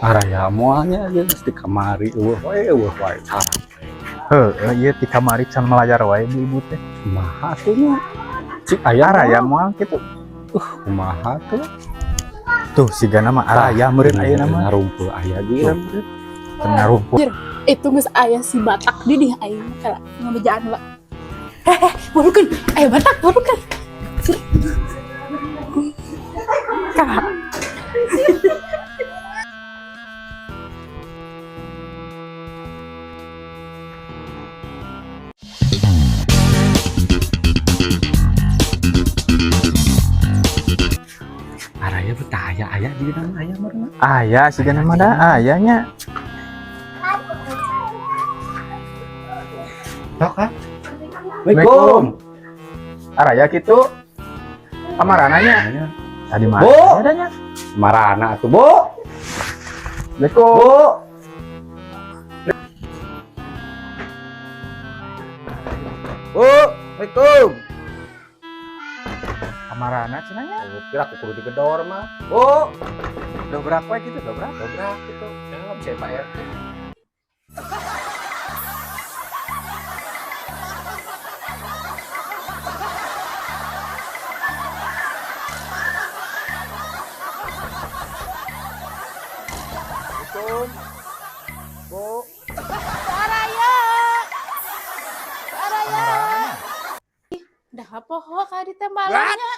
Araya moalnya geus di kamari euweuh we euweuh wae cara. Heueuh, ieu ti kamari can melayar wae ibu-ibu teh. Kumaha tuh nya? Cik aya Araya moal kitu. Kumaha tuh? Tuh sigana mah araya meureun ayeuna mah. Ngarumpul aya ge. Teu ngarumpul. Itu geus aya si Batak di dih aing kala ngamejaan Pak. Eh, burukeun. Aya Batak burukeun. Kak. Araya betah aya aya di dalam aya meureun. Aya sigana mah da aya nya. Tok ah. Assalamualaikum. Araya kitu. Kamarana nya? Tadi mah. Bu. Adanya. Marana atuh, Bu. Assalamualaikum. Bu. Bu, Assalamualaikum. Kamarana cenah nya? Oh, kira aku kudu digedor mah. Bu, Dobrak we kitu dobrak. Dobrak gitu. Ya bisa Pak RT. Assalamualaikum. Bu. Araya. Araya. Kamarana? Dah poho ka ditembalannya.